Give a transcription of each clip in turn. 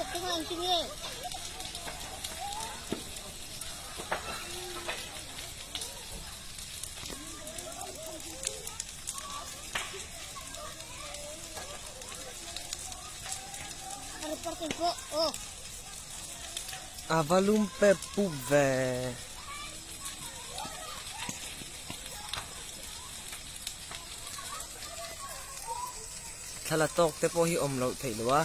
A va lum pep pup ve. Thla la tawk te pawh hi awm loh theih lo a.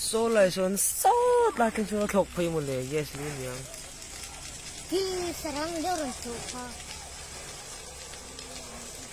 Saw lai sawn sawt lai thleng sawn a thlawk phei mawle yes ni aniang.